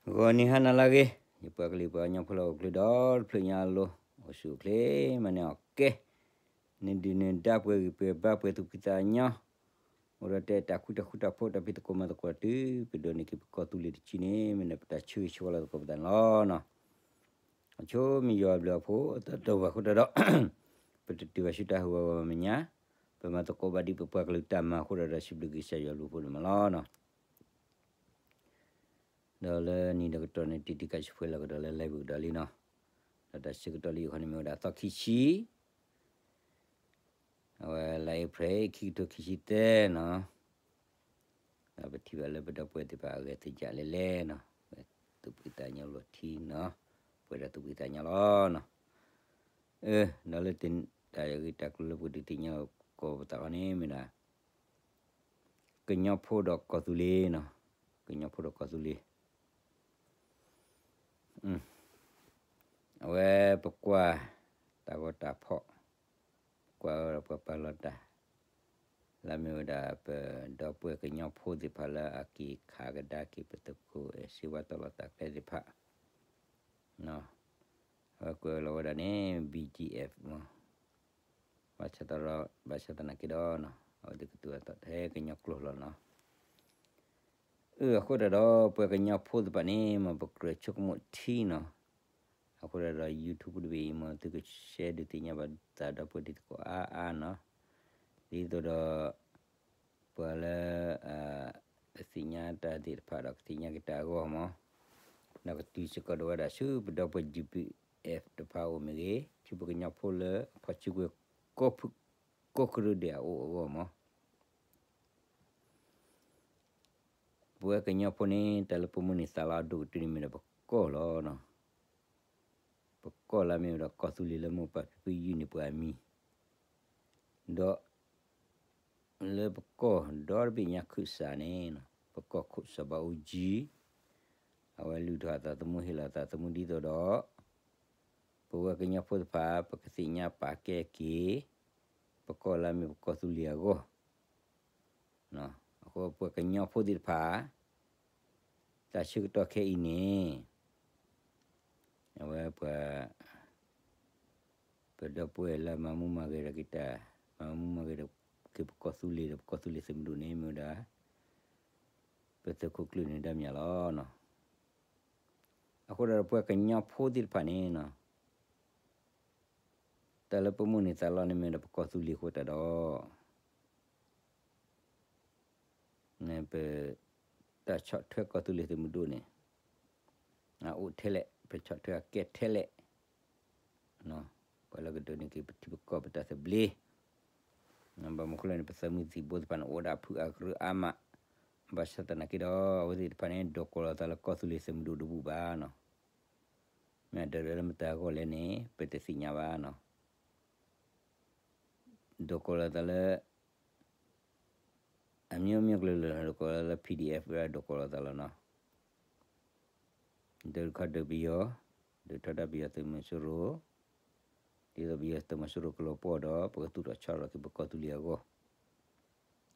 ဂီၤနံၤဟါနၤလၢအဂ့ၤ, ယပှၤကလုာ်ပှၤကညီဖိလၢအိၣ်ချ့ဒီတဖျၢၣ်ညါအလိၤ, အိၣ်ဆူၣ်အိၣ်ချ့မးန့ၢ်အီၤကဲ, နဒုၣ်နဒါပှဲၤဂံၢ်ပှဲၤဘါပှဲၤသူၣ်ဖှံသးညီ, အိၣ်ဒီးတဲတၢ်ဃူတၢ်ဃူတၢ်ဖိးတၢ်ဖံးသကိးမၤသကိးတုၤ ပဒိးန့ၢ်က့ၤပကီၢ်သူလ့ၤတဆံန့ၣ် မ့ၢ်ဒၣ်ပတၢ်ဆၢဂ့ၤဆၢဝါလီၤသကိးပသးန့ၣ်လီၤနီၤ. အဆိမ့ၢ်ယွၤအဘျုးအဖှိၣ် တၢ်တဝၤအဃိတၢ်ဒီး ပတတုၤဘၣ်ဆူတၢ်ဟးဂီၤဂီၤမဲာ်ညါ, ပမၤသကိးဘၣ်ဒ်ပပှၤကလုာ်တၢ်မၤအဃိတၢ်ဒီး စံးဘျုးက့ၤကစၢ်ယွၤအဘျုးအဖှိၣ်န့ၣ်မးလီၤနီၤ. ဒီးလၢနံၤဒီးကတီၢ်န့ၣ် တံၤတံၤကးဆူၣ်ဖှဲလီၤကဒီးလၢ live ပူၤကဒီးလံနီၤ. ဒီးတၢ်ဆၢကတီၢ်လၢယိၤခီန့ၣ်မ့ၢ်ဝဲဒၣ်သီခံဆံ အဝဲလါအ့ဖြ့ၣ် ခံကထိခံဆံသၢနီၤ. ဒီးပထံၣ်ဘၣ်လၢပဒီပုၢ်ဝဲၢ်သ့ၣ်တဖၣ်အဂဲၤသ့ၣ်ညါလဲၣ်လဲၣ်နီၤ, သူၣ်ဖှံသးညီလီၤထံနီၤ, ပှဲၤဒီးသူၣ်ဖှံသးညီလီၤနီၤ. အၢ ဒီးလၢတၢ်ဂ့ၢ်တၢ်ကျိၤလၢပကဒုးသ့ၣ်ညါကိးပသးခီန့ၣ်မ့ၢ်ဒၣ် ကညီဖိဒီးကီၢ်သူလ့ၤနီၤ, ကညီဖိဒီးကီၢ်သူလ့ၤ အဝဲပကွၢ်တၢ်ဂီၤတၢ်ဖီၣ်, ကွၢ်ဝဲဒီးပှၤပာ်လီၤတၢ် လၢမ့ၢ်ဝဲဒၣ်ပဒီပုၢ်ဝဲၢ်ကညီဖိသ့ၣ်တဖၣ်လၢအက့ၤခးကဒါက့ၤပသုးခိၣ်အဲၣ်စ့ဝါတီလီၤတၢ်ကျဲသ့ၣ်တဖၣ်, အဝဲကွဲးလီၤဝဲဒၣ်န့ၣ် ဘံၣ်ကၠံၣ်အဲၣ်မး, ဘၣ်ဆၣ်သနာ်က့ဒီး အဝဲသ့ၣ်ကတိၤအသးထဲကညီကျိာ်လီၤနီၤ. အၢ အဃိတၢ်ဒီး ပှၤကညီဖိသ့ၣ်တဖၣ်န့ၣ် မ်ပကြၢးဆိကမိၣ်ထံနီၤ. အဃိတၢ်ဒီး YouTube တဘ့ၣ်အံၤ မ်သုက share ဒုးသ့ၣ်ညါဘၣ်သးဒီပုၢ်ဝဲၢ်တံၤသကိးအါအါနီၤ. ဒ်သိးဒီး ပှၤလၢ တသ့ၣ်ညါတၢ်သ့ၣ်တဖၣ်ဒီး ကသ့ၣ်ညါက့ၤတၢ်အဂီၢ်မး, ဒီးကတုၤစ့ၢ်ကီးဒီးဝဲဒၣ်ဆူပဒီပုၢ်ဝဲၢ် GPF တဖၣ်အအိၣ်မ့ၢ်ဂ့ၤ, ဆူပကညီဖိလၢဖီၣ်စုကဝဲၤ ကီၢ်ဖုၣ်ကီၢ်ကရၢဒဲးအအိၣ်အဂီၢ်မး. ပဝဲကညီဖိန့ၣ် တၢ်လၢပမိၢ်န့ၢ်သးလီအဒိၣ်ကတၢၢ်န့ၣ်မ့ၢ်ဒၣ်ပကီၢ်လီၤနီၤ. ပကီၢ်လၢအမ့ၢ်ဝဲဒၣ်ကီၢ်သူလ့ၤလၢမိၢ်ပၢ်ဖံဖုယုၢ်န့ၢ်ပှၤအမံၤ, ဒီး လၢပကီၢ်ဒီတဘ့ၣ်ညါခုၣ်စးန့ၣ် ပကီၢ်ခိၣ်စီၤဘးအူကၠံ, အဝဲလုၢ်ထီၣ်အသးသမူဟ့ၣ်လီၤအသးသမူဒ်သိးဒီး ပဝဲကညီဖိတဖၣ် ပကသ့ၣ်ညါပာ်ကဲက့ၤ ပကီၢ်လၢအမ့ၢ်ပကီၢ်သူလ့ၤအဂီၢ်. အဃိပဝဲကညီဖိသ့ၣ်တဖၣ် တၢ်ဆၢကတီၢ်ခဲအံၤန့ၣ် အဝဲပှၤ ပဒီပုၢ်ဝဲၢ်လၢမၤမူမၤဂဲၤဒီးက့ၤတၢ်, မၤမူမၤဂဲၤဒီးက့ၤပကီၢ်သူလ့ၤဒီး ပကီၢ်သူလ့ၤသုးမုၢ်ဒိၣ်န့ၣ် မ့ၢ်ဝဲဒၣ် ပသုးခိၣ်ကျၢၢ်န့ၣ်ဒၣ်မ့ၢ်လီၤ. အဃိဒီးပဝဲကညီဖိသ့ၣ်တဖၣ်န့ၣ် တၢ်လၢပမိၢ်န့ၢ်သးလီန့ၣ်မ့ၢ်ဒီးပကီၢ်သူလ့ၤအဃိတၢ်ဒီး ပ တၢ်ဆီၣ်ထွဲကီၢ်သူလ့ၤသုးမုၢ်ဒိၣ်န့ၣ် အအိၣ်ထဲလဲၣ်, ပဆီၣ်ထွဲအကဲထဲလဲၣ်, ပှၤလၢကဒိးန့ၢ်က့ၤပထံပကီၢ်ပတၢ်သဘျ့, ဘၣ်မနုၤအဃိလဲၣ်န့ၣ် ပသုးမုၢ်သံၣ်ဘိသ့ၣ်တဖၣ်န့ၣ် အိၣ်ဝဲဒၣ်ဖုအကရၢအါမး, ဘၣ်ဆၣ်သနာ်က့ဒီး အဝဲသ့ၣ်တဖၣ်န့ၣ် ဒိးကိးလီၤသးလၢကီၢ်သူလ့ၤသုးမုၢ်ဒိၣ်တဘူၣ်ဘၣ်နီၤ. မ့ၢ်အဒၢးလၢမတၤအဂီၢ်လဲၣ်န့ၣ် ပတသ့ၣ်ညါဘၣ်နီၤ. ဒိးကိးလီၤသးလၢ အမျိုးမျိုးကလုာ်လၢဒိးကိးလီၤသးလၢ PDF ဒိးကိးလီၤသးလီၤနီၤ. ဒုးတခီဒုးပယီၤ, ဒုးထီဒါပယီၤသုးမီၤစိရိၤ, ဒ်သိးပယီၤသုးမီၤစိရိၤကလီၤပှီၢ်ဒီး ပကသူၣ်ထီၣ်ဆီထီၣ်က့ၤပကီၢ်သူလ့ၤအဂီၢ်.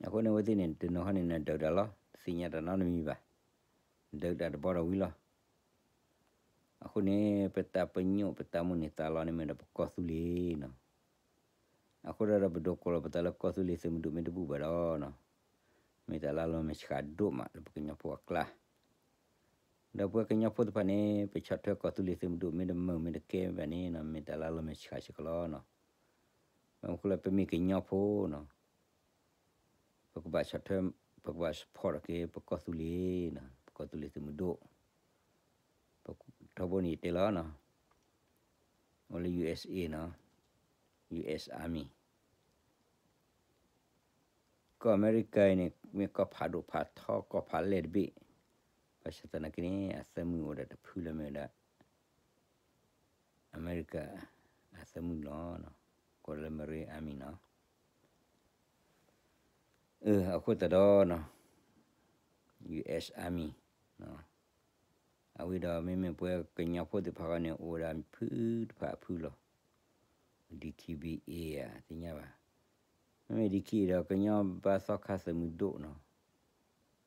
အဃိန့ၣ် အဝဲသ့ၣ်န့ၣ် တနီၤဟီန့ၣ် နဒုးတၢ်လီၤ, တသ့ၣ်ညါတၢ်နီတမံၤဘၣ်, ဒုးတၢ်တဘီဒီးဝံၤလီၤ. အဃိန့ၣ် ပတၢ်ပညိၣ်ပတၢ်မိၣ်န့ၢ်သးလီန့ၣ် မ့ၢ်ဒီးပကီၢ်သူလ့ၤနီၤ. အဃိဒီးပဒိးကိးလီၤပသးလၢကီၢ်သူလ့ၤသုးမုၢ်ဒိၣ်မ့ၢ်တဘူၣ်ဘၣ်ဒီးနီၤ, မ့ၢ်တၢ်လၢအလီၤမဲာ်ဆှးဒိၣ်မးလၢပကညီဖိအကျါ. ဒီးပဝဲကညီဖိသ့ၣ်တဖၣ်န့ၣ် ပဆီၣ်ထွဲကီၢ်သူလ့ၤသုးမုၢ်ဒိၣ်မ့ၢ်တမုာ်မ့ၢ်တကဲဘၣ်န့ၣ်နီၤ, မ့ၢ်တၢ်လၢအလီၤမဲာ်ဆှးစ့ၢ်ကီးလီၤနီၤ. ဘၣ်မနုၤအဃိလဲၣ် ပမ့ၢ်ကညီဖိနီၤ ပကဘၣ်ဆီၣ်ထွဲ, ပကဘၣ် support ထီၣ်က့ၤ ပကီၢ်သူလ့ၤနီၤ, ပကီၢ်သူလ့ၤသုးမုၢ်ဒိၣ်. ထီဘိန့ၣ်ယတဲလီၤနီၤ, အိၣ်လၢ ယူၣ်အ့ၣ်စ့ၣ်အ့ၣ် နီၤ, ယူၣ်အ့ၣ် Army. ကီၢ်အမဲရကၤအံၤန့ၣ် မ့ၢ်ကီၢ်ဖးဒိၣ်ဖးထီ ကီၢ်ဖးလဲၢ်တဘ့ၣ်, ဘၣ်ဆၣ်သနာ်က့န့ၣ် အသးမုၢ်အိၣ်ဒီးတဖုလၢမ့ၢ်ဝဲဒၣ် အမဲရကၤအသးမုၢ်လီၤ, ကိးလၢ Marine Army နီၤ. အဃိသတးဒီးနီၤ, ယူၣ်အ့ၣ် Army နီၤ, အဝဲဒီးမ့မ့ၢ်ပဝဲကညီဖိသ့ၣ်တဖၣ်ဃီန့ၣ် အိၣ်ဝဲဒၣ်ဖုတဖၣ်အဖုလီၤ. DKBA ဧါ, သ့ၣ်ညါဘၣ်. မ့မ့ၢ် DKBA ဒီး ကညီဘါသီခါသုးမုၢ်ဒိၣ်နီၤ.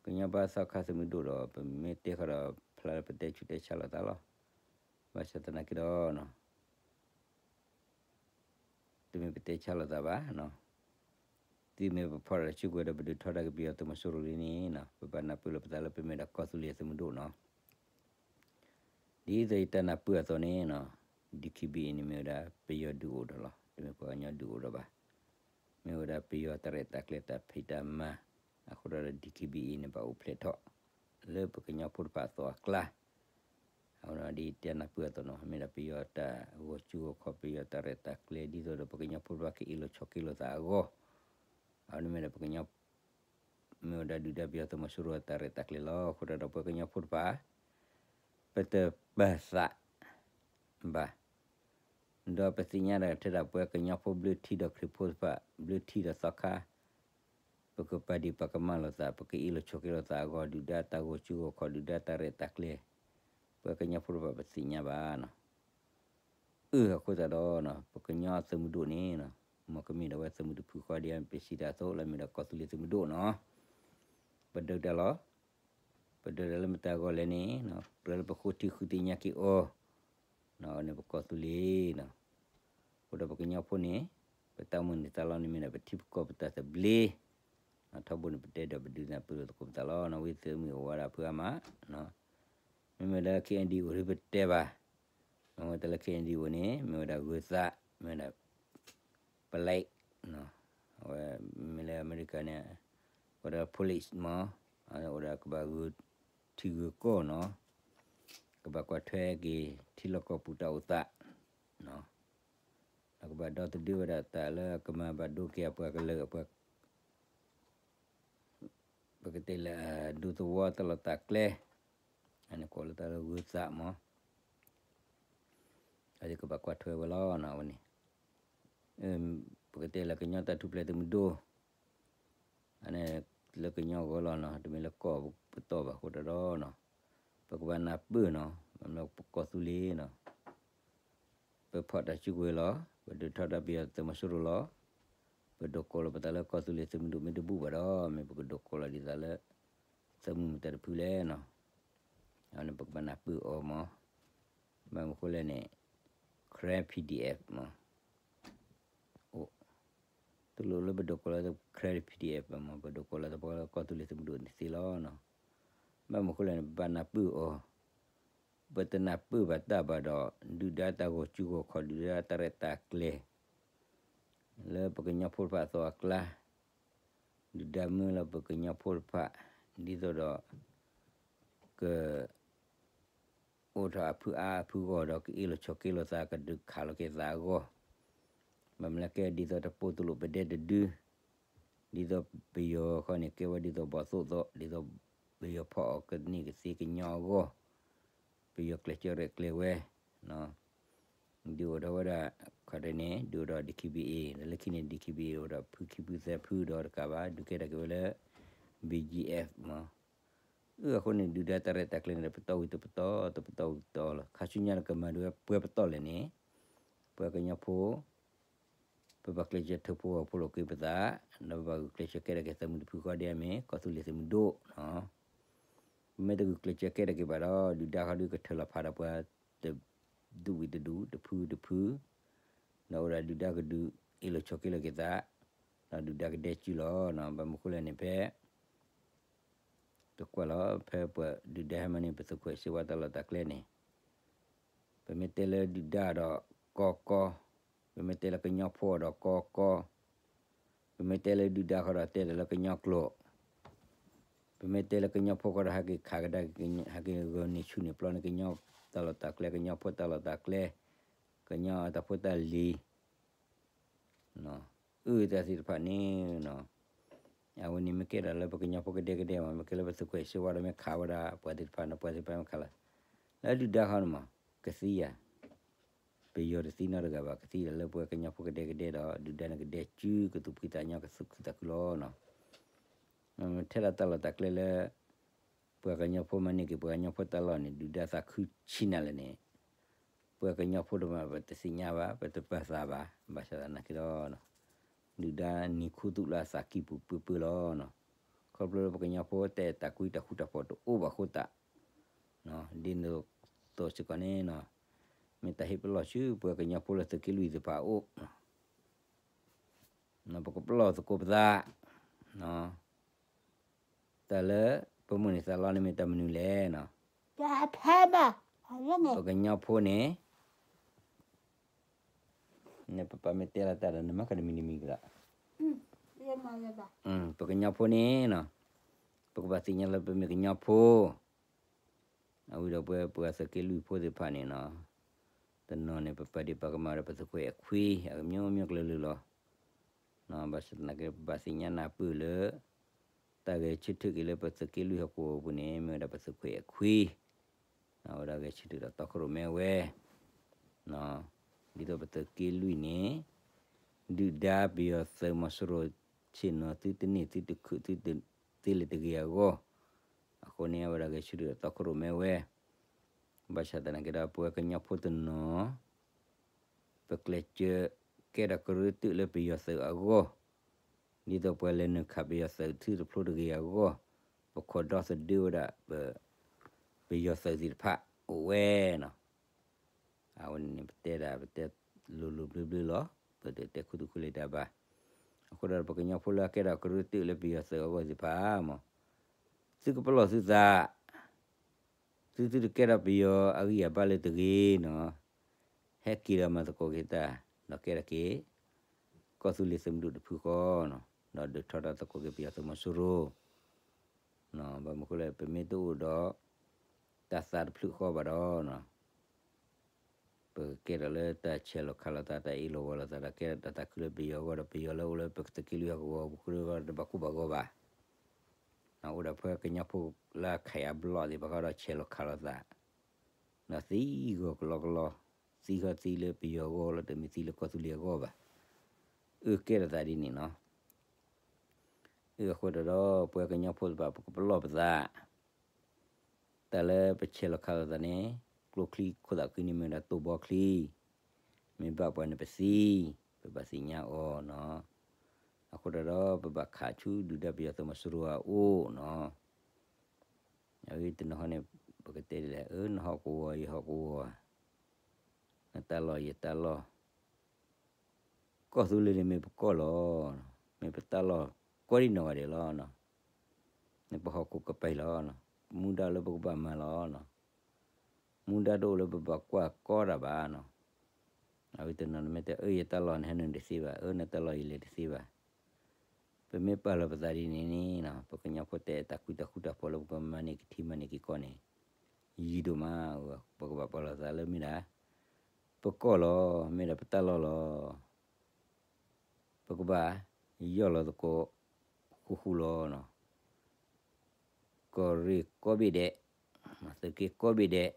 ကညီဘါသီခါသုးမုၢ်ဒိၣ်ဒီး ပမ့ၢ်တဲဃီဒီး ပမ့ၢ်ပှၤကညီဖိလၢပတဲဆူးတဲဆါလိာ်သးလီၤ. ဘၣ်ဆၣ်သနာ်က့ဒီး တမ့ၢ်ပတဲဆါလိာ်သးဘၣ်. သုမ့ၢ်ပဖီၣ်တၢ်စုကဝဲၤဒီး ပဒုးထီဒါက့ၤပယီၤသုးမီၤစိရိၤလံန့ၣ် ပဘၣ်နၢ်ပၢၢ်လိာ်ပသးလၢပမ့ၢ်ဒၣ်ကီၢ်သူလ့ၤသုးမုၢ်ဒိၣ်နီၤ. ဒ်သိးယတၢ်နၢ်ပၢၢ်အသိးန့ၣ် DKBA န့ၣ်မ့ၢ်ဝဲဒၣ်ပယီၤဒုးအိၣ်ဒီးလီၤ. တမ့ၢ်ပှၤကညီဒုးအိၣ်ဒီးဘၣ်. မ့ၢ်ဝဲဒၣ်ပယီၤတၢ်ရဲၣ်တၢ်ကျဲၤတၢ်ဖံးတၢ်မၤ အဃိဒီး DKBA န့ၣ် ဘၣ်အိၣ်ဖျဲၣ်ထီၣ် လၢပကညီဖိတဖၣ်အသိးအကျါ အဝဲဒ်တၢ်နၢ်ပၢၢ်အသိးနီၤ မ့ၢ်ဒၣ်ပယီၤတၢ်ဂီၤစုဂီၤခီၣ် ပယီၤတၢ်ရဲၣ်တၢ်ကျဲၤ ဒ်သိးဒီးပကညီဖိတဖၣ်ကအ့ၣ်လိာ်ဆိးက့လိာ်သးအဂီၢ်, အဝဲန့ၣ်မ့ၢ်ဒၣ်ပကညီ မ့ၢ်ဝဲဒၣ်ဒုၣ်ဒါပယီၤသုးမီၤစိရိၤအတၢ်ရဲၣ်တၢ်ကျဲၤလီၤ. အဃိဒီးပှၤကညီဖိတဖၣ် ပတပာ်သးဘၣ်. ဒီးပသ့ၣ်ညါဒၣ်ထဲဒၣ်ပှၤကညီဖိဘျၢထံဒီးခရံာ်ဖိတဖၣ် ဘျၢထံဒီးသီခါ ပကပာ်ဒံးပာ်ကမၣ်လိာ်သး ပကအ့ၣ်လိာ်ဆိးက့လိာ်သးအဂီၢ် ဒုၣ်ဒါတၢ်ဂီၤစုဂီၤခီၣ် ဒုၣ်ဒါတၢ်ရဲၣ်တၢ်ကျဲၤ ပှၤကညီဖိတဖၣ်ပသ့ၣ်ညါဘၣ်နီၤ. အၢ အဃိသတးဒီး ပကညီသုးမုၢ်ဒိၣ်န့ၣ် မ်ကမ့ၢ်ဒၣ်ဝဲသုးမုၢ်တဖုဃီဒ်အံၤ ပစံးတၢ်အသိးလၢမ့ၢ်ဒၣ်ကီၢ်သူလ့ၤသုးမုၢ်ဒိၣ်နီၤ. ပဒုးတၢ်လီၤ. ပဒုးတၢ်လၢမတၤအဂီၢ်လဲၣ်န့ၣ် ကြၢးလၢပဃိထံဃုသ့ၣ်ညါက့ၤအီၤ န့ၣ်ပကီၢ်သူလ့ၤနီၤ. အဃိဒီးပကညီဖိန့ၣ် ပတၢ်အိၣ်မူန့ၣ်သးလီန့ၣ်မ့ၢ်ဒၣ်ပထံပကီၢ်ပတၢ်သဘျ့ ထီဘိန့ၣ်ပတဲဒီးပဒုးနၢ်ပၢၢ်လိာ်သကိးပသးလီၤ. ဝံသးစူၤမ့ၢ်အိၣ်ဝဲဒၣ်ဖုအါမး မ့မ့ၢ်လၢ KNDO ဒ်ပတဲဘၣ်, မ့ၢ်ဝဲတၢ်လၢ KNDO န့ၣ် မ့ၢ်ဝဲဒၣ်ဂုၤသး မ့ၢ်ဝဲဒၣ် ပလဲး, အဝဲမ့ၢ်လၢအမဲရကၤန့ၣ် ဝဲဒၣ် police မး, အိၣ်ဒၣ်ကဘၣ်ဂုၤထံဂုၤကီၢ်နီၤ, ကဘၣ်ကွၢ်ထွဲက့ၤထံလီၢ်ကီၢ်ပူၤတၢ်အိၣ်သး ကဘၣ်ဒီသဒၢဝဲဒၣ်တၢ်လၢကမၤဘၣ်ဒိက့ၤအပှၤကလုာ်အပှၤ ပကတဲလၢဒူသဝီတၢ်လီၢ်တၢ်ကျဲ, အန့ၣ်ကိးလၢတၢ်လၢဂုၤသးမး, အကဘၣ်ကွၢ်ထွဲဝဲလီၤနီၤ အဝဲန့ၣ်, ပကတဲလၢကညီတၢ်ထူၣ်ဖျဲးသုးမုၢ်ဒိၣ်, အန့ၣ်လၢကညီဂီၢ်လီၤနီၤ, တမ့ၢ်လၢကီၢ်ပတီၢ်ဘၣ်အဃိတၢ်ဒီးနီၤ, ပကဘၣ်နၢ်ပၢၢ်နီၤ, မ့ၢ်လၢပကီၢ်သူလ့ၤနီၤ ပဖီၣ်တၢ်စုကဝဲၤလီၤ, ပဒုးထီဒါပယီၤသုးမီၤစိရိၤလီၤ, ပဒိးကိးလီၤပသးလၢကီၢ်သူလ့ၤသုးမုၢ်ဒိၣ်မ့ၢ်တဘူၣ်ဘၣ်ဒီး မ့ၢ်ပကဒိးကိးလီၤဒ်သးလၢ သုးမုၢ်မတၤတဖုလဲၣ်နီၤ, အန့ၣ်ပကဘၣ်နၢ်ပၢၢ်အီၤမး, ဘၣ်မနုၤဃိလဲၣ်န့ၣ် Karen PDF မး အိၣ်, တလိၣ်လၢပဒိးကိးလီၤ Karen PDF မး ပဒိးကိးလီၤသပှၢ်လၢကီၢ်သူလ့ၤသုးမုၢ်ဒိၣ်န့ၣ်သ့လီၤနီၤ, ဘၣ်မနုၤဃိလဲၣ်န့ၣ် ပဘၣ်နၢ်ပၢၢ်အီၤ ပတနၢ်ပၢၢ်ဘၣ်တၢ်ဘၣ်ဒီး ဒုၣ်ဒါတၢ်ဂီၤစုဂီၤခီၣ် ဒုၣ်ဒါတၢ်ရဲၣ်တၢ်ကျဲၤ လၢပကညီဖိတဖၣ်အသိးအကျါ, ဒုၣ်ဒါမၢလီၤပကညီဖိတဖၣ် ဒ်သိးဒီး က အိၣ်ထီၣ်အဖုအါအဖုဂီၢ်ဒီး ကအ့ၣ်လိာ်ဆိးက့လိာ်သး ကဒုးခးလိာ်က့ၤသးအဂီၢ်, ဘၣ်မနုၤလဲၣ်ကဲ ဒ်သိးတပိာ်တလိာ်ပဒဲတဒု, ဒ်သိးပယီၤခီန့ၣ် ကဲဝဲဒ်သိးဘီၣ်သိၣ်သိး ဒ်သိးပယီၤဖီၣ်အီၤကန့ၢ်ကသ့ကညီအဂီၢ်, ပယီၤကျဲးစၢးရဲၣ်ကျဲၤဝဲ ဒုးအိၣ်ထီၣ်ဝဲဒၣ် ခီတန့ၣ် ဒုးအိၣ်ထီၣ် DKBA ဒီးလၢခံန့ၣ် DKBA အိၣ်ဒီးဖုခံဖုသၢဖုဒီးတကးဘၣ် ဒုးကဲထီၣ်က့ၤဝဲလၢ BGF မး, အဃိန့ၣ် ဒုၣ်ဒါတၢ်ရဲၣ်တၢ်ကျဲၤန့ၣ် ပတီၢ်ဝံၤတပတီၢ် တပတီၢ်ဝံၤတပတီၢ်လီၤ. ခါဆူညါန့ၣ် ကမၤဒုးဝဲပှဲၤပတီၢ်လဲၣ်န့ၣ် ပှၤကညီဖိ ပဘၣ်ကျဲးစၢးထုးဖှိၣ်ဂီၤဖှိၣ်လိာ်က့ၤပသး, ဒီးပဘၣ်ဂုာ်ကျဲးစၢးကဲထီၣ်က့ၤသုးမုၢ်တဖုဃီဒ်အမ့ၢ် ကီၢ်သူလ့ၤသုးမုၢ်ဒိၣ်, ပမ့ၢ်တဂုာ်ကျဲးစၢးကဲထီၣ်က့ၤဘၣ်ဒီး ဒုၣ်ဒါဃီဒုးကထၢၣ်လီၤဖးဒီးပှၤ တဒူၣ်ဝံၤတဒူၣ် တဖုတဖု, ဒီးအိၣ်ဒီးဒုၣ်ဒါကဒုးအ့ၣ်လိာ်ဆိးက့လိာ်က့ၤသး, ဒီးဒုၣ်ဒါကဒဲစုလီၤ. ဘၣ်မနုၤဃိလဲၣ်န့ၣ် ဖဲ တကွၢ်လီၤ ဖဲပှၤဒုၣ်ဒါဟဲမၤန့ၣ် ပသုးခွဲးစ့ဝါတၢ်လီၢ်တၢ်ကျဲန့ၣ် ပမ့ၢ်တဲလၢဒုၣ်ဒါဒီးကီကီ, ပမ့ၢ်တဲလၢကညီဖိဒီးကီကီ, ပမ့ၢ်တဲလၢဒုၣ်ဒါဃီဒီးတဲဒီးလၢကညီကျိာ်, ပမ့ၢ်တဲလၢကညီဖိဃီဒီး ဟဲက့ၤခးကဒါက့ၤ ဟဲက့ၤဂီၤန့ၢ်ဆူၣ်န့ၢ်ပျီန့ၢ်ကညီတၢ်လီၢ်တၢ်ကျဲ ကညီဖိတၢ်လီၢ်တၢ်ကျဲ, ကညီတၢ်ဖိတၢ်လံၤ အၢ တၢ်သ့ၣ်တဖၣ်န့ၣ် အဝဲန့ၣ်မ့ၢ်ကဲဒၣ်လၢပကညီဖိကဒဲကဒဲမး မ့ၢ်ကဲလၢပသုးခွဲးစ့ဝါဒီးမ့ၢ်ခးဝဲဒၣ် ပှၤသ့ၣ်တဖၣ်န့ၣ် ပှၤသ့ၣ်တဖၣ်မ့ၢ်ခးလၢ လၢဒုၣ်ဒါဃီန့ၣ်မး ကသံဧါ, ပယီၤတသံနီတဂၤဘၣ် ကသံဒၣ်လၢပှၤကညီဖိကဒဲကဒဲဒီး ဒုၣ်ဒါန့ၣ်ကဒဲစုကသူၣ်ဖှံသးညီကသူၣ်ခုသးခုလီၤ. ထဲဒၣ်တၢ်လီၢ်တၢ်ကျဲလၢ ပှၤကညီဖိမၤန့ၢ်က့ၤ ပှၤကညီဖိတၢ်လီၢ်န့ၣ် ဒုၣ်ဒါသးခုဆံးနၤလဲၣ်န့ၣ် ပှၤကညီဖိတမး ပတသ့ၣ်ညါဘၣ် ပတပာ်သးဘၣ် ဘၣ်ဆၣ်သနာ်က့ဒီး ဒုၣ်ဒါနံၤခူသူၣ်လၢအသးကံၢ်ပူၤပၢၢ်ပၢၢ်လီၤ. ခီဖျိလၢပကညီဖိတဲတၢ်ကွံတၢ်ဃူတၢ်ဖိးတအိၣ်ဘၣ်အဃိသတး ဒ်သိးစ့ၢ်ကီးန့ၣ်နီၤ, မ့ၢ်တၢ်ဟ့ၣ်ပလီၢ်ဆူပှၤကညီဖိလၢသုးက့လွံၢ်သ့ၣ်တဖၣ်အအိၣ်, ပကပလီၢ်သကိးပသး, တၢ်လၢပမိၣ်န့ၢ်သးလီန့ၣ်မ့ၢ်တၢ်မနုၤလဲၣ်နီၤ, ပကညီဖိန့ၣ် နပပာ်မ့ၢ်တဲလီၤတၢ်ဒီး နမၤကဒီးမံၤတမံၤကဒီး, ပကညီဖိန့ၣ်နီၤ, ပကဘၣ်သ့ၣ်ညါလၢပမ့ၢ်ကညီဖိ, အဝံၤဒီးပဝဲပှၤသုးက့လွံၢ်ဖိသ့ၣ်တဖၣ်န့ၣ်နီၤ, တနီၤန့ၣ် ပပာ်ဒ့ၣ်ပာ်ကမၣ်ဒီးပသုးခွဲးအခွံ အကမျိုးမျိုးကလုာ်လုာ်လီၤ. ဘၣ်ဆၣ်သနာ်က့ ပဘၣ်သ့ၣ်ညါနၢ်ပၢၢ်လၢ တၢ်ဂဲၤဆၢထၢၣ်က့ၤလၢပသုးက့လွံၢ်ဟီၣ်ကဝီၤပူၤန့ၣ် မ့ၢ်ဝဲဒၣ်ပသုးခွဲးအခွံ, အဝဲဒၣ်ဂဲၤဆၢထၢၣ်ဒီးတီခိၣ်ရိၣ်မဲဝဲ ဒ်သိးပသုးက့လွံၢ်န့ၣ် ဒုၣ်ဒါပယီၤသုးမီၤစိရိၤ ဆ့ၣ်နီၤသုတန့ၢ်သုတခုၣ်သုတသ့လၢၤတဂ့ၤအဂီၢ်, အဃိန့ၣ် အဝဲဒၣ်ဂဲၤဆၢထၢၣ်ဒီးတီခိၣ်ရိၣ်မဲဝဲ, ဘၣ်ဆၣ်သနာ်က့ဒီး ပဝဲကညီဖိတနီၤ ပကျဲးစၢးကဲထီၣ်ကရၢတုာ်လၢပယီၤသုးအဂီၢ်, ဒ်သိးပှၤလဲၤနုာ်ခးပယီၤသုးထံတဖျိတဂ့ၤအဂီၢ်, ပခိးဒီသဒၢဝဲဒၣ် ပယီၤသုးသ့ၣ်တဖၣ်အိၣ်ဝဲနီၤ. အဝဲန့ၣ် ပတဲဒၣ် ပတဲလိၤလိၤဘျၢဘျၢလီၤ, ပတတဲခူသူၣ်ခူလံာ်တၢ်ဘၣ်. အဃိဒီးပကညီဖိလၢအကဲထီၣ်ကရၢတုာ်လၢပယီၤသုးအဂီၢ်သ့ၣ်တဖၣ်မး, သုကပလီၢ်သုသး, သုသုတကဲထီၣ်ပယီၤအဂံၢ်အဘါလၢၤတဂ့ၤနီၤ, ဟဲက့ၤဒီးမၤသကိးက့ၤတၢ်, ဒီးကဲထီၣ်က့ၤ ကီၢ်သူလ့ၤသုးမုၢ်ဒိၣ်တဖုဃီနီၤ, ဒီးဒုးထီဒါသကိးက့ၤပယီၤသုးမီၤစိရိၤ, ဘၣ်မနုၤဃိလဲၣ် ပမ့ၢ်တအိၣ်ဒီး တၢ်သးတဖျၢၣ်ဃီဘၣ်ဒီးနီၤ ပကကဲထီၣ်လၢတၢ်ဆဲးလီၤခးလိာ်သး တၢ်အ့ၣ်လိာ်ဝီလိာ်သး ဒီးကဲထီၣ်တၢ်သးခုလၢပယီၤအဂီၢ် ဒီးပယီၤလၢအိၣ်လၢပသုးက့လွံၢ်ဟီၣ်ကဝီၤပူၤကရၢအဂီၢ် တဘၣ်ကိၢ်ဘၣ်ဂီၤဘၣ်. အိၣ်ဒၣ်ပှၤကညီဖိလၢအခးအဘျီၣ်သ့ၣ်တဖၣ်ဃီဒီးဆဲးလီၤခးလိာ်သး, ဒီးသံဂီၤကလီကလီ, သံဃီသံလၢပယီၤအဂီၢ်လီၤ တမ့ၢ်သံလၢကီၢ်သူလ့ၤအဂီၢ်ဘၣ်. အၢကဲထီၣ်သးဒ်န့ၣ်နီၤ. အဃိဒီး ပှၤကညီဖိသ့ၣ်တဖၣ် ပကပလီၢ်ပသး တၢ်လၢပဆဲးလီၤခးလိာ်သးန့ၣ် ကျိချံခိၣ်သးခုန့ၣ်မ့ၢ်ဝဲဒၣ်တိၢ်ဘီချံ, မ့ၢ်ဘၣ်ပှၤန့ၣ်ပသံ, ပဘၣ်သ့ၣ်ညါအီၤနီၤ. အဃိဒီး ပဘၣ်ခးဆူဒုၣ်ဒါပယီၤသုးမီၤစိရိၤအအိၣ်နီၤ. အဝဲတနီၤဟီန့ၣ် ပကတဲဒ်လဲၣ်, အၢ နဟီၣ်ကဝီၤယဟီၣ်ကဝီၤ, နတၢ်လီၢ်ယတၢ်လီၢ် ကီၢ်သူလ့ၤန့ၣ်မ့ၢ်ပကီၢ်လီၤ, မ့ၢ်ပတၢ်လီၢ် ကီဒံနီၢ်ဂၤဒဲးလီၤ. နပဟီၣ်ခိၣ်ကပၤလီၤ, မူဒါလၢပကဘၣ်မၤလီၤ. မူဒါတအိၣ်လၢပဘၣ်ကွၢ်ကီတၢ်ဘၣ်နီၤ. အဝဲတနီၤနမ့ၢ်တဲ အၢ ယတၢ်လီၢ်နဟဲနုာ်တသ့ဘၣ်, အၢ နတၢ်လီၢ်ယလဲၤတသ့ဘၣ်. ပမ့ၢ်ပာ်လီၤပသးဒ်န့ၣ်န့ၣ်နီၤ ပကညီဖိတဲတၢ်ကွံတၢ်ဃူတၢ်ဖိးလၢပကမၤန့ၢ်က့ၤထံမၤန့ၢ်က့ၤကီၢ်န့ၣ် ယံာ်ဒိၣ်မး, ပကဘၣ်ပာ်လီၤသးလၢမ့ၢ်ဒၣ် ပကီၢ်လီၤ, မ့ၢ်ဒၣ်ပတၢ်လီၢ်လီၤ. ပကဘၣ်ယီၢ်လီၤသကိး ဃူဃူလီၤနီၤ. ကီၢ်ရ့ၣ်ကိးဘ့ၣ်ဒဲး, သုးက့ကိးဘ့ၣ်ဒဲး,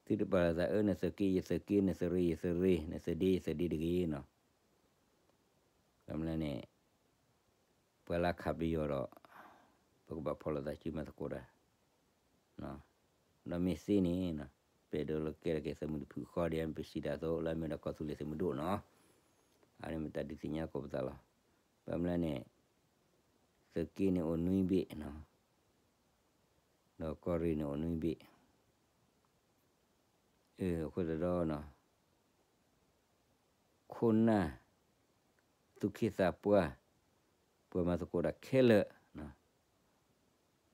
သုတပာ်လီၤသး အၢ နသုးက့ယသုးက့, နသုးရ့ၣ်ယသုးရ့ၣ်, နသုးဒ့ယသုးဒ့တဂ့ၤနီၤ. ဘၣ်မနုၤလဲၣ်န့ၣ် ပှၤလၢခးပယီၤဒီး ပကဘၣ်ဖီၣ်လိာ်သးစုမၤသကိးတၢ် ဒီးမ့ၢ်သ့န့ၣ် ပအဲၣ်ဒိးလၢကဲထီၣ်က့ၤသုးမုၢ်တဖုဃီဒ်ပစံးတၢ်အသိး လၢအမ့ၢ်ဝဲဒၣ်ကီၢ်သူလ့ၤသုးမုၢ်ဒိၣ်နီၤ. အန့ၣ်မ့ၢ်တၢ်ဒုးသ့ၣ်ညါသကိးပသးလီၤ. ဘၣ်မနုၤလဲၣ်န့ၣ် သုးက့န့ၣ်အိၣ်နွံဘ့ၣ်နီၤ, ဒီးကီၢ်ရ့ၣ်န့ၣ်အိၣ်နွံဘ့ၣ်. အဃိသတးဒီး ခိၣ်နၢ် သူၣ်က့သးပှၢ် ပှၤမၤသကိးတၢ်ခဲလၢာ်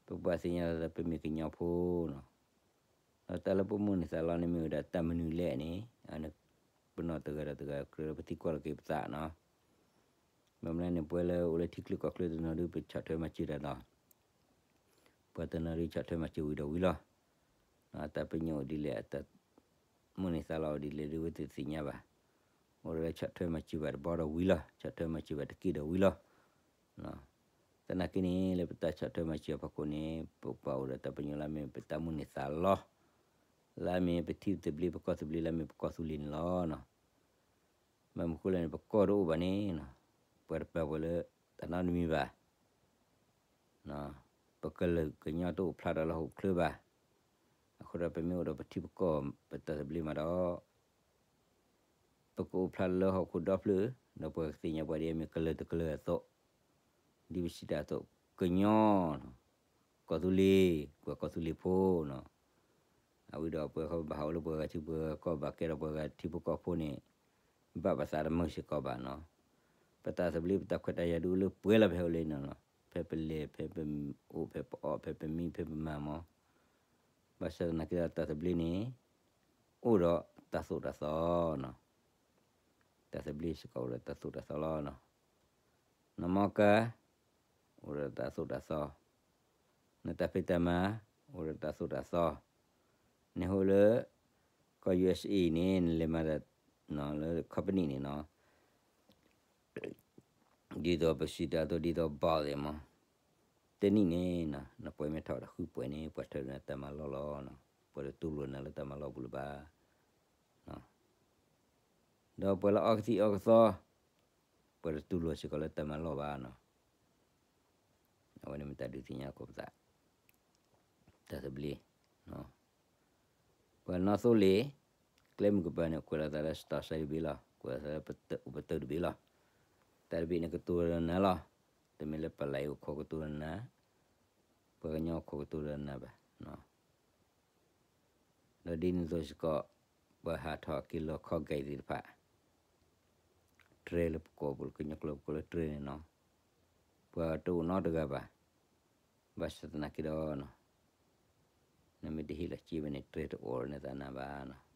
ပဘၣ်သ့ၣ်ညါလၢပမ့ၢ်ကညီဖိနီၤ. ဒီးတၢ်လၢပမိၣ်န့ၢ်သးလီန့ၣ်မ့ၢ်ဝဲဒၣ်တၢ်မနုၤလဲၣ်န့ၣ် ပနီၢ်တဂၤဒီးတဂၤကြၢးပထံၣ်ကွၢ်လီၤက့ၤပသးနီၤ. ဘၣ်မနုၤလဲၣ်န့ၣ် ပဝဲလၢအိၣ်လၢထံချၢကီၢ်ချၢတနီၤဒုး ပဆီၣ်ထွဲမၤစၢၤတၢ်ဒီး ပှၤတနီၤဒုးဆီၣ်ထွဲမၤစၢၤဝံၤဒီးဝံၤလီၤ. အတၢ်ပညိၣ်အိၣ်ဒ်လဲၣ် အတၢ်မိၣ်န့ၢ်သးလီအိၣ်ဒ်လဲၣ်ဒုး ဝဲတသ့ၣ်ညါဘၣ်. အိၣ်ဒီးလၢဆီၣ်ထွဲမၤစၢၤဘၣ်တဘျီဒီးဝံၤလီၤ, ဆီၣ်ထွဲမၤစၢၤဘၣ်တက့ၢ်ဒီးဝံၤလီၤ. သနာ်က့န့ၣ် လၢပတၢ်ဆီၣ်ထွဲမၤစၢၤအဖီခိၣ်န့ၣ် ပပာ်အိၣ်ဒီးတၢ်ပညိၣ်လၢအမ့ၢ်ပတၢ်မိၣ်န့ၢ်သးလီ လၢအမ့ၢ်ပထံသဘျ့ပကီၢ်သဘျ့လၢအမ့ၢ်ပကီၢ်သူလ့ၤန့ၣ်လီၤ. ဘၣ်မနုၤဃိလဲၣ်န့ၣ် ပကီၢ်တအိၣ်ဘၣ်န့ၣ် ပှၤတပာ်ပှၤလၢတၢ်နီတမံၤဘၣ်. ပကလုာ်ကညီတအိၣ်ဖျါဒီးလၢဟီၣ်ခိၣ်ချၢဘၣ်. အဃိဒီးပမ့ၢ်အိၣ်ဒီးပထံပကီၢ်ပတၢ်သဘျ့မးဒီး ပကအိၣ်ဖျါလၢဟီၣ်ခိၣ်ဒီဖျၢၣ် ဒီးပှၤကသ့ၣ်ညါပှၤဒ်အမ့ၢ်ကလုာ်တကလုာ်အသိး, ဒ်ပစံးတၢ်အသိး ကညီ, က ကီၢ်သူလ့ၤ, ကွဲးကီၢ်သူလ့ၤဖိနီၤ. အဝံၤဒီးပှၤဘၣ်ဟးအိၣ်လၢပှၤဂၤထံပှၤဂၤကီၢ် ဘၣ်ကဲထီၣ်ပှၤဂၤထံဖိကီၢ်ဖိန့ၣ် ဘၣ်ပသးတမုာ်စ့ၢ်ကီးဘၣ်နီၤ. ပတၢ်သဘျ့ပတၢ်ခွဲးတၢ်ယာ်ဒုးအိၣ်လၢပှဲၤလီၤဖဲအိၣ်လၢနီၤလီၤ. ဖဲပလဲၤ ဖဲပအိၣ် ဖဲပအီၣ် ဖဲပမံ ဖဲပမၤမး. ဘၣ်ဆၣ်သနာ်က့ဒီးတၢ်သဘျ့န့ၣ် အိၣ်ဒီးတၢ်သိၣ်တၢ်သီနီၤ. တၢ်သဘျ့စ့ၢ်ကီးအိၣ်ဒီးတၢ်သိၣ်တၢ်သီလီၤနီၤ. နမီၢ်ကါ အိၣ်ဒီးတၢ်သိၣ်တၢ်သီ, နတၢ်ဖံးတၢ်မၤ အိၣ်ဒီးတၢ်သိၣ်တၢ်သီ, နဟိလၢ ကီၢ် ယူၢ်အ့းအ့း န့ၣ် နလဲၤမၤတၢ် လၢ company န့ၣ်နီၤ, ဒ်သိးပစံးတၢ်အသိး ဒ်သိးဘီၣ်သ့ၣ်မး, တနံၣ်န့ၣ်နီၤ နပှဲၤမ့ၢ်ထီၣ်ဒီးဃုပှဲၤန့ၣ် ပှၤထၢနၤတၢ်မၤလီၢ်လီၤနီၤ, ပှၤတတူၢ်လိာ်နၤလၢတၢ်မၤလီၢ်ပူၤလၢၤဘၣ် ဒီးပှၤလၢအီကသံၣ်အီကသီ ပှၤတတူၢ်လိာ်စ့ၢ်ကီးလၢတၢ်မၤလီၢ်ဘၣ်နီၤ. အဝဲန့ၣ်မ့ၢ်တၢ်ဒုးသ့ၣ်ညါကိးပသး, တၢ်သဘျ့, ပှၤနီၣ်သိလ့ၣ်, ကျဲမုၢ်ကပၤန့ၣ် ကွဲးလီၤသးလၢ စတီၣ်စဲတဘ့ၣ်လီၤ, ကွဲးလီၤသးလၢပတၢၢ်တဘ့ၣ်လီၤ. တၢ်တဘ့ၣ်န့ၣ်ကတိၤဒီးနၤလီၤ, တမ့ၢ်လၢပလံးအိၣ်ခိးကတိၤဒီးနၤ, ပှၤကညီအိၣ်ခိးကတိၤဒီးနၤဘၣ် ဒီးဒ်န့ၣ်အသိးစ့ၢ်ကီး, ပှၤဟးထီၣ်က့ၤလီၤခီဂဲၤသ့ၣ်တဖၣ်, တြဲၤလၢပကိးပူၤလၢကညီကျိာ်ပကိးလၢတြဲၤန့ၣ်နီၤ, ပှၤတအိၣ်နီတဂၤဘၣ်. ဘၣ်ဆၣ်သနာ်က့ဒီးနီၤ, နမ့ၢ်တဟ့ၣ်လီၤစ့ဘၣ်န့ၣ် တြဲၤတအိၣ်န့ၢ်သးနၤဘၣ်နီၤ.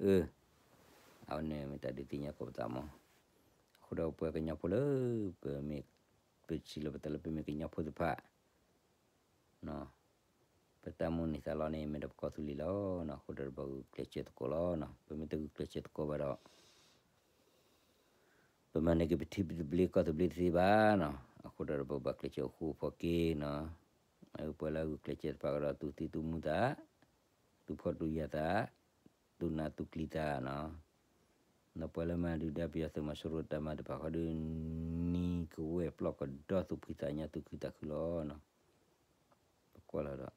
အၢ, အဝဲန့ၣ်မ့ၢ်တၢ်ဒုးသ့ၣ်ညါကိးပသးမး. အဃိဒီးပှၤကညီဖိလၢ ပမ့ၢ်, ပစံးလီၤပသးလၢပမ့ၢ်ကညီဖိသ့ၣ်တဖၣ် ပတၢ်မိၣ်န့ၢ်သးလီန့ၣ် မ့ၢ်ဒီးပကီၢ်သူလ့ၤလီၤနီၤ, အဃိဒီးပဘၣ်ဂုာ်ကျဲးစၢးသကိးလီၤနီၤ, ပမ့ၢ်တဂုာ်ကျဲးစၢးသကိးဘၣ်ဒီး ပမၤန့ၢ်က့ၤပထံပသဘျ့ကီၢ်သဘျ့တသ့ဘၣ်နီၤ, အဃိဒီးပဘၣ်ကျဲးစၢးအိၣ်ဃူအိၣ်ဖိးက့ၤနီၤ. ပှၤလၢအဂုာ်ကျဲးစၢးတဖၣ်ကဒီး သူၣ်သံသူၣ်မူသး, သူၣ်ဖှီၣ်သူၣ်ယာ်သး, သူၣ်နးသူၣ်ကျံၤသးနီၤ. ဒီးပှၤလၢမၤဒုၣ်ဒါပယီၤသုးမီၤစိရိၤတၢ်မၤတဖၣ်ဃီဒီး နံၤကဝဲၢ်ပျီၢ်ကဒီသူၣ်ဖှံသးညီ သူၣ်ခုသးခုလီၤနီၤ. ပကွၢ်လီၤဒီး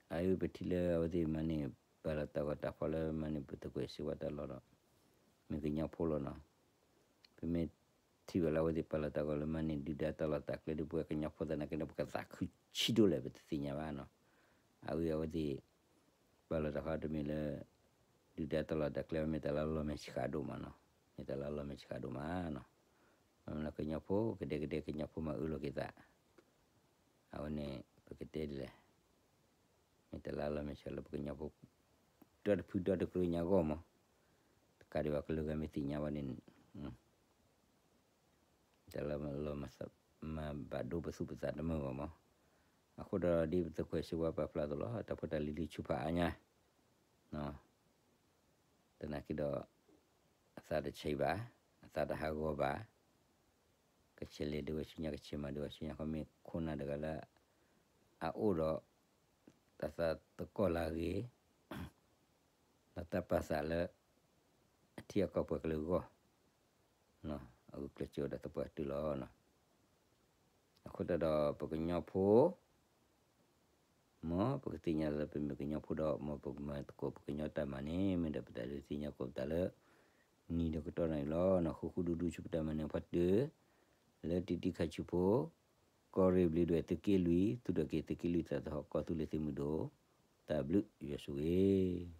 အအံၤပထံၣ်လၢအဝဲသ့ၣ်မၤန့ၢ် ပာ်လီၤတၢ်ဂီၤတၢ်ဖီၣ်လၢမၤန့ၢ်ပသကွဲးစ့ဝါတၢ်လီၢ်ဒီး မ့ၢ်ကညီဖိလီၤနီၤ. ပမ့ၢ်ထံၣ်ဘၣ်လၢအဝဲသ့ၣ်ပာ်လီၤတၢ်ဂီၤလၢမၤန့ၢ်ဒုၣ်ဒါတၢ်လီၢ်တၢ်ကျဲဒီး ပဝဲကညီဖိသနာ်က့ဒီး ပကသးခုဆံးဒိၣ်လဲၣ် ပတသ့ၣ်ညါဘၣ်နီၤ. အဝဲအဝဲသ့ၣ် ပာ်လီၤတၢ်ဃီတမ့ၢ်လၢ ဒုၣ်ဒါတၢ်လီၢ်တၢ်ကျဲ မ့ၢ်တၢ်လၢလီၤမဲာ်ဆှးဒိၣ်မးနီၤ, မ့ၢ်တၢ်လၢလီၤမဲာ်ဆှးဒိၣ်မးနီၤ. မ့ၢ်လၢကညီဖိကဒဲကဒဲ ကညီဖိမၤအၢလီၤက့ၤသး, အဝဲန့ၣ် ပကတဲဒ်လဲၣ်, မ့ၢ်တၢ်လၢလီၤမဲာ်ဆှးလၢပကညီဖိ ဒီတဖုဒီတကရၢညါအဂီၢ်မး, တကးဒံးဘၣ်ကလုာ်ဂၤမ့ၢ်သ့ၣ်ညါဘၣ်န့ၣ် တၢ်လၢလီၤမၤဘၣ်ဒိပသူၣ်ပသးတမုာ်ဘၣ်မး. အဃိဒီးဒ်ပသကွဲးစ့ဝါပာ်ဖျါအသိးလီၤ, တၢ်ဖိတၢ်လံၤလံဆူၣ်ဖးအါညါ, သနာ်က့ဒီး အသးတဆံးဘၣ်, အသးတဟးဂီၤဘၣ်, ကဆဲးလဲၤဒံးဝဲဆူညါ ကဆဲးမၤဒံးဝဲဆူညါ ခီမ့ၢ်ခိၣ်နၢ်တဂၤလၢ အအိၣ်ဒီး တၢ်သးသကိးလၢအဂ့ၤ ဒီးတၢ်ပာ်သးလၢ အထံအကီၢ်ပှၤကလုာ်အဂီၢ်, အဂုာ်ကျဲးစၢးအိၣ်ဒီးသပှၢ်ကတၢၢ်လီၤ. အဃိသတးဒီးပကညီဖိ မ်ပကသ့ၣ်ညါလၢပမ့ၢ်ကညီဖိဒီး မ်ပကမၤသကိးပကညီတၢ်မၤန့ၣ် မ့ၢ်ဒီးပတၢ်ဒုးသ့ၣ်ညါကိးပသးလၢ နံၤဒီးကတီၢ်နၢ်အံၤလီၤ. ဃူဃူဒူဒူဆူပတၢ်မၤန့ၣ်ဖီတၢၢ် လၢတံၤတံၤခါဆူဖိ ကီၢ်ရ့ၣ်ဘျုးဒွဲၣ်သုးက့လွံၢ် သူၣ်ထီၣ်က့ၤသုးက့လွံၢ်သးသဟီၣ်ကီၢ်သူလ့ၤသုးမုၢ်ဒိၣ်, တၢ်ဘျုးယွၤဆိၣ်ဂ့ၤ